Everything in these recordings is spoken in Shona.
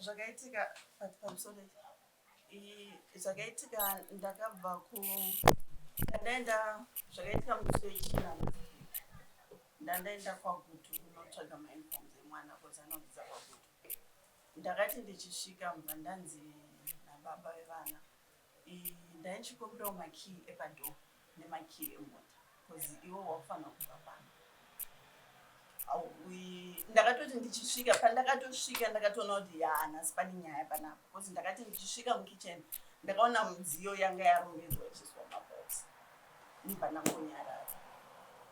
Zvakaitika pamusoro zvakaitika ndakabva ku ndandaenda zvakaitika musi wechina ndandaenda kwaGutu kunotsvaga mauniforms emwana bcause anodzidza kwaGutu. Ndakati ndichisvika mubva ndanzi nababa vevana ndaichikumbirawo makey epadoor nemakey emota bcause iwo wakufanira kubva pano. Ndakatoti ndichisvika pandakatosvika ndakatoona kuti ya nhasi pane nyaya panapa bcause ndakati ndichisvika mukitchen ndakaona mudziyo yanga yarongedzwa ichiiswa mabox ndibva ndangonyarara.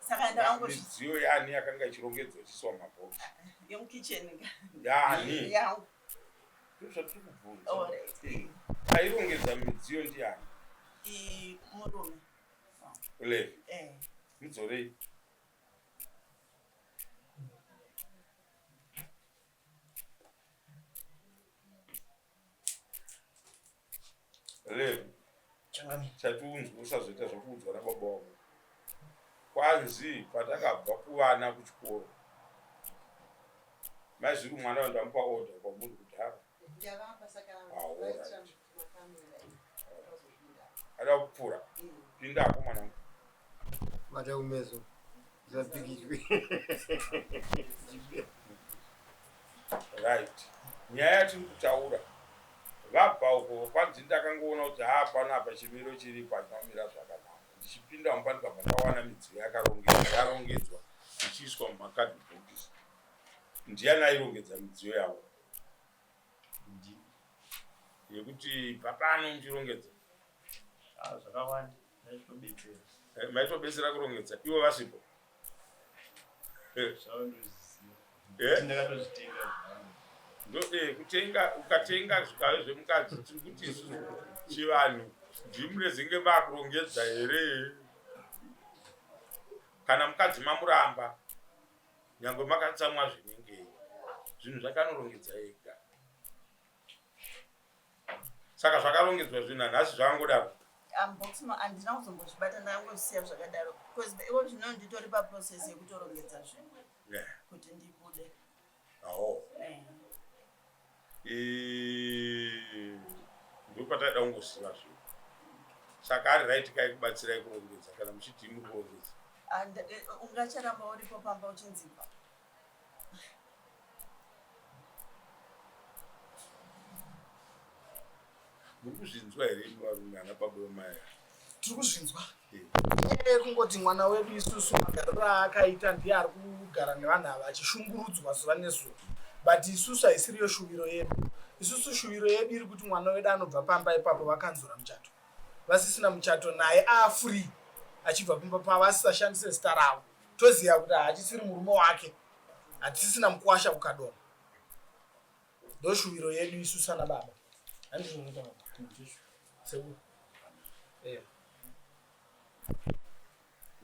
Saka ndakangozvi midziyo yani yakanga ichirongedzwa ichiiswa mumabox yemukitchen yani yangu ndozvatiri kubvunza. Airongedza midziyo ndiani? Murume. Levi. Mudzorei. Levi. Chatiunzwa usazoita zvekuudzwa nababa wako. Kwanzi patakabva kuvana kuchikoro. Mai zviri mwana uyu ndamupa order kwamuri kudhara. Ada kupfura. Pindako mwanangu. Bata kumeso. Zvapikichwe. Right. Nyaya yatiri kutaura vabva uko kwanzi ndakangoona kuti haa panapa chimiro chiripo hachina kumira zvakanaka. Ndichipinda mumba ndikabva ndawana midziyo yakarongedzwa yarongedzwa ichiiswa mumakadhibhokisi. Ndiani airongedza midziyo yavo? Yekuti bva pano muchirongedza. Ah, zvakawanda ndaitobetsera. Eh, maitobetsera kurongedza ivo vasipo? Eh. Eh? Ndakatozvitenga. Ndo kutenga ukatenga zvikave zvemukadzi tiri kuti isusu chivanhu ndimurezenge makurongedza here? Kana mukadzi mamuramba nyangwe makatsamwa zvinengei zvinhu zvakanorongedza ega. Saka zvakarongedzwa zvinhu nanhasi zvakangodaro. Unbox no handina kuzombozvibata ndakangozvisiya zvakadaro because ivo zvino nditori paprocess yekutorongedza zvinhu Yeah. kuti ndibude. Aho. Eh. Ndopataida kungoziva zvinhu. Saka ari right kai kubatsirai kurongedza kana muchiti muri kurongedza. And ungacharamba uripo pamba uchinzibva. Muri kuzvinzwa here imi varume ana baba vamai? Tiri kuzvinzwa. Nyaya yekungoti mwana wedu isusu magariro aakaita ndiye ari kugara nevanhu ava achishungurudzwa zuva nezuva, but isusu haisiriyo shuviro yedu. Isusu shuviro yedu iri kuti mwana wedu anobva pamba ipapo vakanzura muchato, vasisina muchato naye aafree achibva pamba pavo asisashandise zita ravo, toziva kuti haachisiri murume wake, hatisisina mukuwasha kuKadoma. Ndoshuviro yedu isu sana baba. Handizvo zvinoita baba. Sekuru. Eh.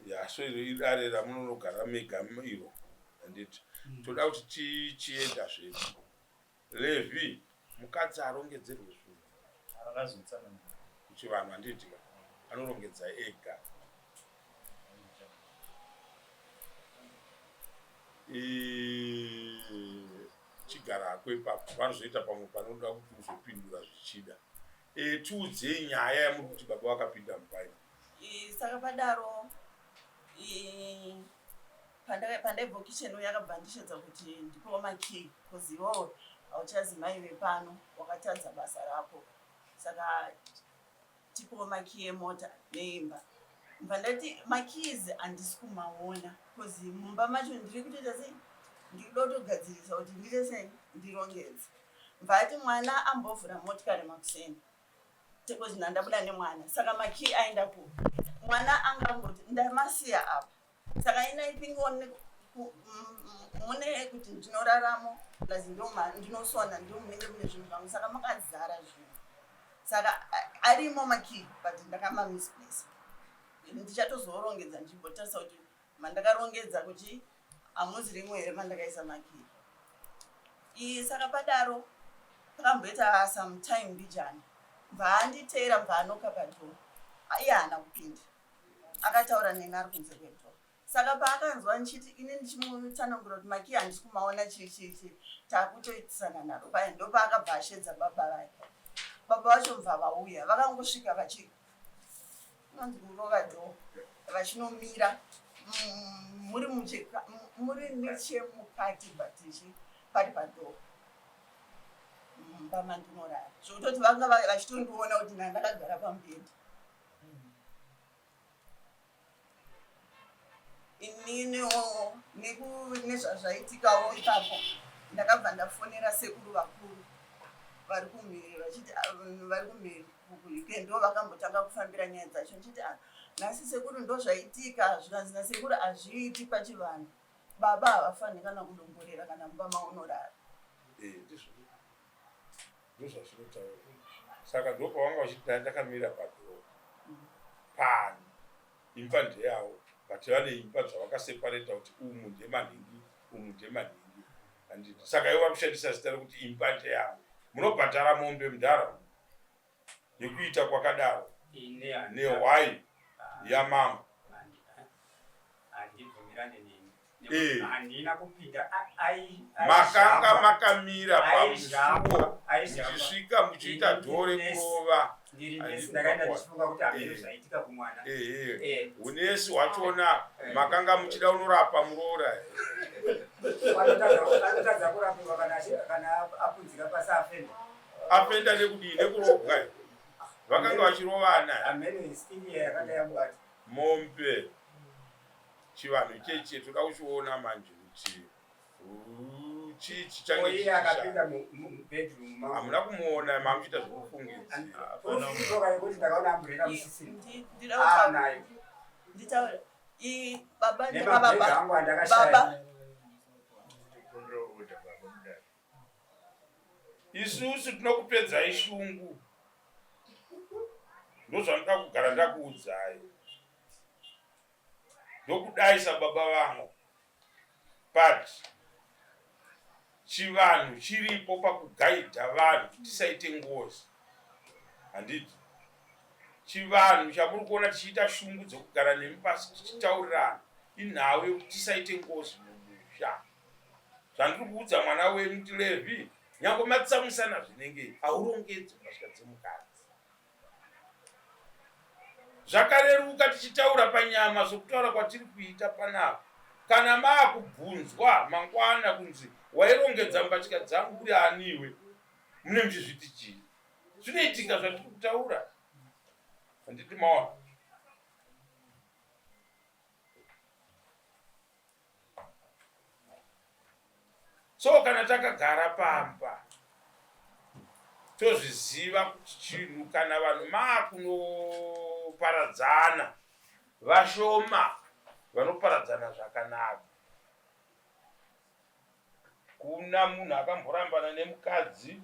Ya, so iro idare ramunonogara mega iro. Handiti. Toda kuti tichienda zvedu. Levi, mukadzi arongedzerwe zvinhu. Akazotsanangura. Kuchivanhu handiti ka? Anorongedza ega. Chigara hako ipapo vanozoita pamwe panoda kuti uzopindura zvichida. E, tiudzei nyaya yamuri kuti baba vakapinda mumba imi. Saka padaro pandaibva kitchen uyo akabva andishedza kuti ndipewo makey bcause iwewe hauchazi mai vepano wakatadza basa rako saka tipewo makey emota neimba. Ndibva ndati makeys handisi kumaona bcause mumba macho ndiri kutoita sei ndikuda kutogadzirisa kuti ndiite sei ndirongedze. Ndibva ati mwana ambovhura motikari makuseni because ndandabuda nemwana saka makey aenda ku mwana anga angoti ndamasiya apa saka ini I think mune kuti ndinoraramo plus ndinosona ndo munenge mune zvinhu zvangu saka makazara zvinhu saka arimo makey but ndakama-misplace. Ndichatozorongedza ndichimbotarisa kuti mandakarongedza kuti hamuzi rimwe here mandakaisa makey. Saka padaro pakamboita some time mbijana bva anditeera bva anoka padoor. Iye haana kupinda. Akataura neni ari kunze kwedoor. Saka paakanzwa ndichiti ini ndichimutsanangura kuti makiyi handisi kumaona chii chii chii, takutoitisana naro paya, ndopaakabva ashedza baba vake. Baba vacho bva vauya, vakangosvika vachi inonzi kurova dhoo vachinomira muri mucheka muri nechemukati but chi pari padhoo mumba mandinorara zvekutoti vanga vachitondiona kuti ndandakagara pamubhedha. Ininiwo nezvazvaitikawo ipapo ndakabva ndafonera sekuru vakuru vari kumhiri vachiti ah, vari kumhiri kuUK ndo vakambotanga kufambira nyaya dzacho ndichiti ah, nhasi sekuru ndozvaitika zvikanzi nasekuru hazviiti pachivanhu baba havafaniri kana kudongorera kana mumba maunorara. Eh, ndizvo ndozvazvinotaura saka ndopavanga vachiti ndakamira padhoo pano imba ndeyavo but vane imba dzavakasepareta kuti umu ndemanhingi umu ndemanhingi handiti saka ivo vakushandisa zita rekuti imba ndeyavo munobhadhara mombe mudhara nekuita kwakadaro nehwai yamambo handibvumirane nemi eh. handina kupinda makanga makamira pamusuwo muchisvika muchiita dhoo rekurova eh. Unesi hwachona makanga muchida unorapa muroora afenda nekudii nekurobwa vakanga vachirovana mombe chivanhu ichechi toda kuchiona manje kuti chii chichange akapinda mubedroom mangu hamuna kumuona mamuchiita zvekufungidzira nditaure baba baba Isusu tinokupedzai shungu, ndozvanoda kugara ndakuudzai. Ndokudai sababa vangu, but chivanhu chiripo pakugaidha vanhu kuti tisaite ngozi, handiti? Chivanhu chamuri kuona tichiita shungu dzekugara nemi pasi tichitaurirana inhau yekuti tisaite ngozi mumusha. Zvandiri kuudza mwana wenyu kuti Levi, nyange matsamwisana zvinenge haurongedze mbatya dzemukadzi. Zvakareruka tichitaura panyama sokutaura kwatiri kuita panapa. Kana maakubvunzwa mangwana kunzi wairongedza mbatya dzangu uri ani iwe, mune muchizviti chii? Zvinoitika zvatiri kutaura. Handiti maona? So kana takagara pamba tozviziva kuti chinhu kana vanhu maakunoparadzana vashoma vanoparadzana zvakanaka. Kuna munhu akamborambana nemukadzi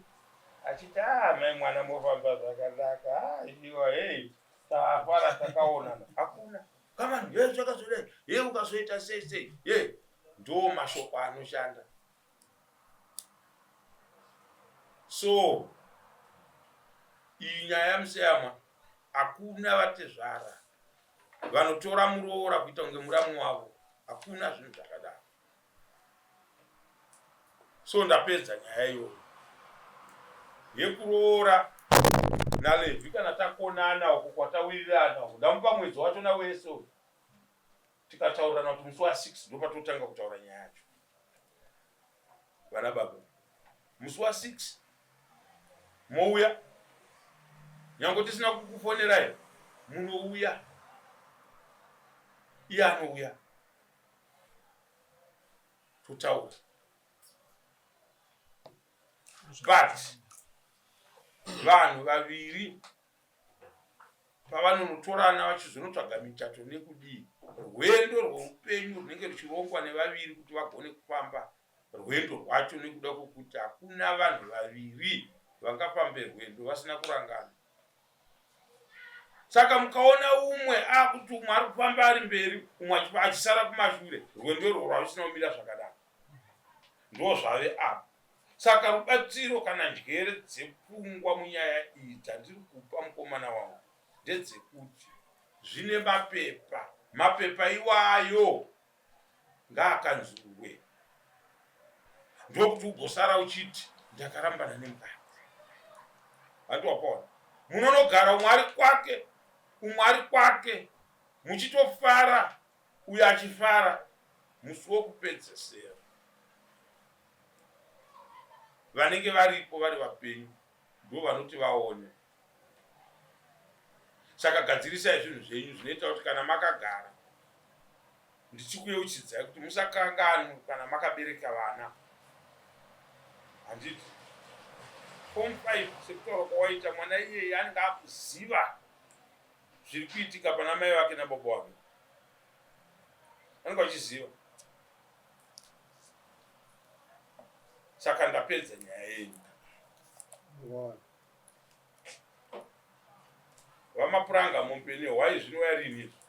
achiti ah mai mwana mofamba zvakanaka ah iwa hey tafara takaonana hakuna. Come on, ye zvakazodai, ye ukazoita sei sei, ye ndo mashoko anoshanda. So iyi nyaya yaMuseyamwa hakuna vatezvara vanotora muroora kuita kunge muramu wavo, hakuna zvinhu zvakadaro. So ndapedza nyaya iyoyo yekuroora naLevhi kana takonana uko kwatawirirana uko ndamupa mwedzi wachona wese uyu tikataurirana kuti musi wa6 ndopatotanga kutaura nyaya yacho vana baba musi wa6 mouya nyange tisina kukufonerai munouya iye anouya totaura but vanhu vaviri pavanonotorana vachizonotsvaga michato nekudii rwendo rweupenyu runenge ruchirongwa nevaviri kuti vagone kufamba rwendo rwacho nekuda kwokuti hakuna vanhu vaviri vangafambe rwendo vasina kurangana Saka mukaona umwe akuti umwe ari kufamba ari mberi umwe achisara kumashure, rwendo irwo rwarusina kumira zvakanaka. Ndozvave apa. Saka rubatsiro kana njere dzepfungwa munyaya iyi dzandiri kupa mukomana wangu ndedzekuti zvine mapepa, mapepa iwayo. Ngaakanzurwe. Ndokuti ugosara uchiti ndakarambana nemukadzi. Hanti wapaona? Munonogara umwe ari kwake, umwe ari kwake, muchitofara uyo achifara musi wokupedzesera. Vanenge varipo vari vapenyu ndo vanoti vaone. Saka gadzirisai zvinhu zvenyu zvinoita kuti kana makagara ndichikuyeuchidzai kuti musakanganwe kana makabereka vana handiti form 5 sekutaura kwawaita mwana iyeye anenge akuziva zviri kuitika pana mai vake nababa vake anenge achiziva saka ndapedza nyaya yenyu vamapuranga mombe nehwai zvinouya rini izvi.